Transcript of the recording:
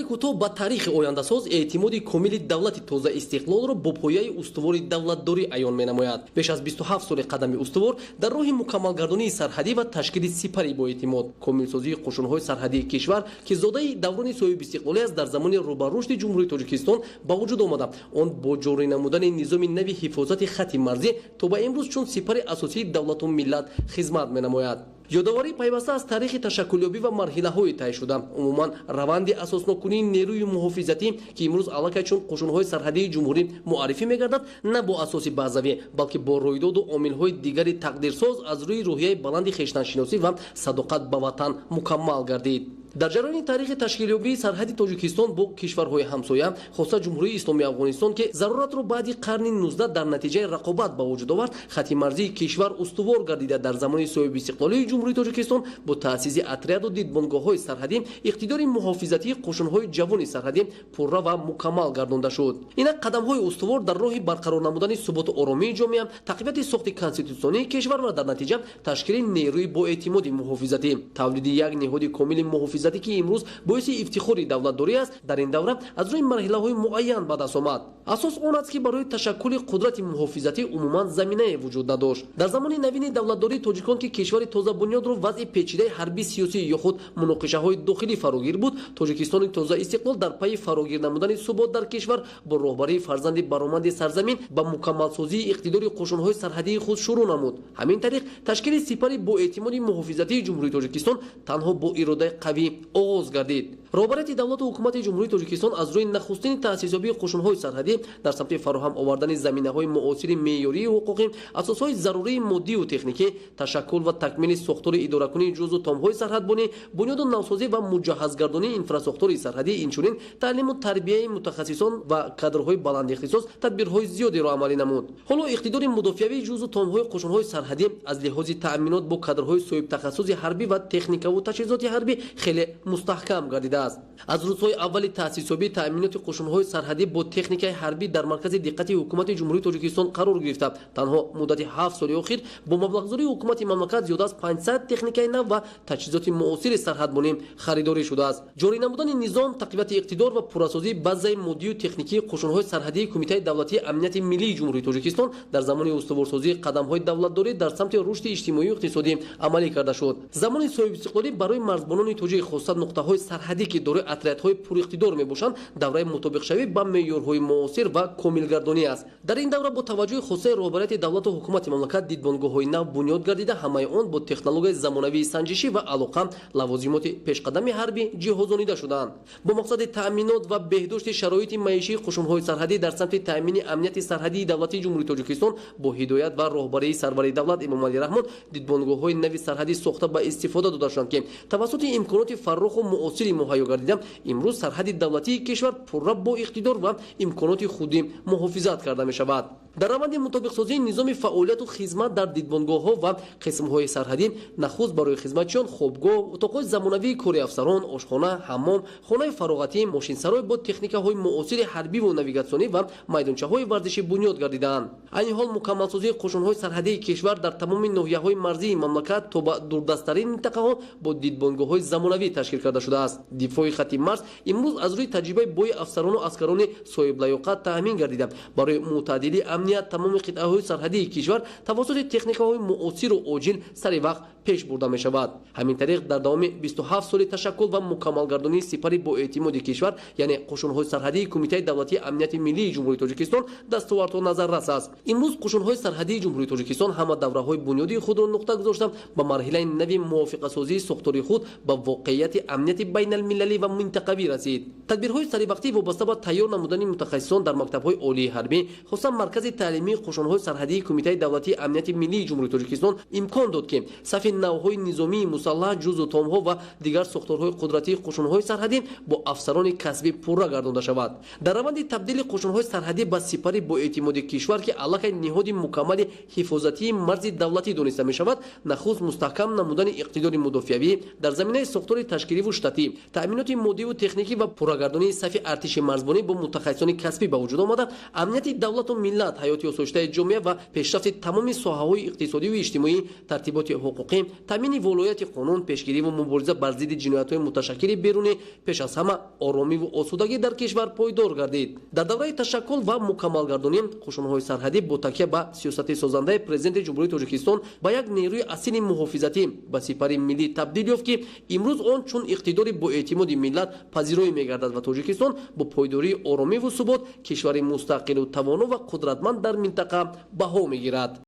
Кӯтоҳ ба таърихи ояндасоз эътимоди комили давлати тозаистиқлолро бо пояи устувори давлатдорӣ аён менамояд. Беш аз 27 соли қадами устувор дар роҳи мукаммалгардонии сарҳадӣ ва ташкили сипари боэътимод, комилсозии қушунҳои сарҳадии кишвар, ки зодаи даврони соҳибистиқлолӣ аст, дар замони рӯ ба рушди Ҷумҳурии Тоҷикистон ба вуҷуд омада, он бо ҷорӣ намудани низоми нави ҳифозати хати марзӣ то ба имрӯз чун сипари асосии давлату миллат хизмат менамояд. Ёдоварии пайваста аз таърихи ташаккулёбӣ ва марҳилаҳои тай шуда, умуман раванди асосноккунии нерӯи муҳофизатӣ, ки имрӯз аллакай чун қушунҳои сарҳадии ҷумҳурӣ муаррифӣ мегардад, на бо асоси баъзавӣ, балки бо рӯйдоду омилҳои дигари тақдирсоз аз рӯи рӯҳияи баланди хештаншиносӣ ва садоқат ба ватан мукаммал гардид. Дар ҷараёни таърихи ташкилёбии сарҳади Тоҷикистон бо кишварҳои ҳамсоя, хоса Ҷумҳурии Исломии Афғонистон, ки заруратро баъди қарни 19 дар натиҷаи рақобат ба вуҷуд овард, хати марзии кишвар устувор гардида, дар замони соҳибистиқлолии Ҷумҳурии Тоҷикистон бо таъсиси отряду дидбонгоҳҳои сарҳадӣ иқтидори муҳофизатии қушунҳои ҷавони сарҳадӣ пурра ва мукаммал гардонда шуд. Инак, қадамҳои устувор дар роҳи барқарор намудани суботу оромии ҷомеа, тақвияти сохти конститутсионии кишвар ва дар натиҷа ташкили нерӯи боэътимоди муҳофизатӣ, тавлиди як ниҳоди комили муҳофизатӣ, ки имрӯз боиси ифтихори давлатдорӣ аст, дар ин давра аз рӯи марҳилаҳои муайян ба даст омад. Асос он аст, ки барои ташаккули қудрати муҳофизатӣ умуман заминае вуҷуд надошт. Дар замони навини давлатдории тоҷикон, ки кишвари тозабунёдро вазъи печидаи ҳарбӣ, сиёсӣ ё худ муноқишаҳои дохилӣ фарогир буд, Тоҷикистони тозаистиқлол дар пайи фарогир намудани субот дар кишвар бо роҳбарии фарзанди бароманди сарзамин ба мукаммалсозии иқтидори қушунҳои сарҳадии худ шурӯъ намуд. Ҳамин тариқ, ташкили сипари боэътимоди муҳофизатии Ҷумҳурии Тоҷикистон танҳо бо иродаи қавӣ оғоз гардид. Роҳбарияти давлату ҳукумати Ҷумҳурии Тоҷикистон аз рӯи нахустини таъсисёбии қушунҳои сарҳадӣ дар самти фароҳам овардани заминаҳои муосири меъёрии ҳуқуқӣ, асосҳои зарурии моддию техникӣ, ташаккул ва такмили сохтори идоракунии ҷузу томҳои сарҳадбонӣ, бунёду навсозӣ ва муҷаҳҳазгардонии инфрасохтори сарҳадӣ, инчунин таълиму тарбияи мутахассисон ва кадрҳои баландихтисос тадбирҳои зиёдеро амалӣ намуд. Ҳоло иқтидори мудофиавии ҷузу томҳои қушунҳои сарҳадӣ аз лиҳози таъминот бо кадрҳои соҳибтахассуси ҳарбӣ ва техникаву таҷҳизоти ҳарбӣ хеле мустаҳкам гардидааст. Аз рӯзҳои аввали таъсисёбӣ таъминоти қушунҳои сарҳадӣ бо техникаи ҳарбӣ дар маркази диққати ҳукумати Ҷумҳурии Тоҷикистон қарор гирифта, танҳо муддати 7 соли охир бо маблағгузории ҳукумати мамлакат зиёда аз 500 техникаи нав ва таҷҳизоти муосири сарҳадбонӣ харидорӣ шудааст. Ҷорӣ намудани низом, тақвияти иқтидор ва пуррасозии базаи моддию техникии қушунҳои сарҳадии Кумитаи давлатии амнияти миллии Ҷумҳурии Тоҷикистон дар замони устуворсозии қадамҳои давлатдорӣ дар самти рушди иҷтимоию иқтисодӣ амалӣ карда шуд. Замони соҳибистиқлолӣ барои марзбонони тоҷик, хоса нуқтаҳои сарҳадӣ, ки дорои отрядҳои пуриқтидор мебошанд, давраи мутобиқшавӣ ба меъёрҳои муосир ва комилгардонӣ аст. Дар ин давра бо таваҷҷӯҳи хосаи роҳбарияти давлату ҳукумати мамлакат дидбонгоҳҳои нав бунёд гардида, ҳамаи он бо технологияи замонавии санҷишӣ ва алоқа, лавозимоти пешқадами ҳарбӣ ҷиҳозонида шудаанд. Бо мақсади таъминот ва беҳдошти шароити маишии қушунҳои сарҳадӣ дар самти таъмини амнияти сарҳадии давлатии Ҷумҳурии Тоҷикистон бо ҳидоят ва роҳбарии сарвари давлат Эмомалӣ Раҳмон дидбонгоҳҳои нави сарҳадӣ сохта ба истифода дода шуданд, ки тавассути имконоти фарроху муосири муҳайё гардида, имрӯз сарҳади давлатии кишвар пурра бо иқтидор ва имконоти худӣ муҳофизат карда мешавад. Дар раванди мутобиқсозии низоми фаъолияту хизмат дар дидбонгоҳҳо ва қисмҳои сарҳадӣ нахуст барои хизматчиён хобгоҳ, утоқҳои замонавии кори афсарон, ошхона, ҳаммом, хонаи фароғатӣ, мошинсарой бо техникаҳои муосири ҳарбиву навигатсионӣ ва майдончаҳои варзишӣ бунёд гардидаанд. Айни ҳол мукаммалсозии қушунҳои сарҳадии кишвар дар тамоми ноҳияҳои марзии мамлакат то ба дурдасттарин минтақаҳо бо дидбонгоҳҳои замонавӣ ташкил карда шудааст. Дифои хати марз имрӯз аз рӯи таҷрибаи бои афсарону аскарони соҳиблаёқат таъмин гардида, барои мӯътадили амният тамоми қитъаҳои сарҳадии кишвар тавассути техникаҳои муосиру оҷил сари вақт пеш бурда мешавад. Ҳамин тариқ, дар давоми 27 соли ташаккул ва мукаммалгардонии сипари боэътимоди кишвар, яъне қушунҳои сарҳадии Кумитаи давлатии амнияти миллии Ҷумҳурии Тоҷикистон, дастовардҳо назаррас аст. Имрӯз қушунҳои сарҳадии Ҷумҳурии Тоҷикистон ҳама давраҳои бунёдии худро нуқта гузошта, ба марҳилаи нави мувофиқасозии сохтори худ ба воқеияти амнияти байналмилалӣ ва минтақавӣ расид. Тадбирҳои саривақтӣ вобаста ба тайёр намудани мутахассисон дар мактабҳои олии ҳарбӣ, хусусан маркази таълимии қушунҳои сарҳадии Кумитаи давлатии амнияти миллии Ҷумҳурии Тоҷикистон, имкон дод, ки сафи навҳои низомии мусаллаҳ, ҷузу томҳо ва дигар сохторҳои қудратии қушунҳои сарҳадӣ бо афсарони касбӣ пурра гардонда шавад. Дар раванди табдили қушунҳои сарҳадӣ ба сипари боэътимоди кишвар, ки аллакай ниҳоди мукаммали ҳифозатии марзи давлатӣ дониста мешавад, нахуст мустаҳкам намудани иқтидори мудофиавӣ дар заминаи сохтори ташкиливу штатӣ, таъминоти моддиву техникӣ ва пуррагардонии сафи артиши марзбонӣ бо мутахассисони касбӣ ба вуҷуд омада, амнияти давлату миллат, Ҳаёти осоиштаи ҷомеа ва пешрафти тамоми соҳаҳои иқтисодиву иҷтимоӣ, тартиботи ҳуқуқӣ, таъмини волояти қонун, пешгирӣ ва мубориза бар зидди ҷиноятҳои муташаккили берунӣ, пеш аз ҳама оромиву осудагӣ дар кишвар пойдор гардид. Дар давраи ташаккул ва мукаммалгардонӣ қӯшунҳои сарҳадӣ бо такя ба сиёсати созандаи Президенти Ҷумҳурии Тоҷикистон ба як нерӯи асили муҳофизатӣ, ба сипари миллӣ табдил ёфт, ки имрӯз он чун иқтидори боэътимоди миллат пазироӣ мегардад ва Тоҷикистон бо пойдории оромиву субот кишвари мустақилу тавоно ва қудратманд дар минтақа баҳо мегирад.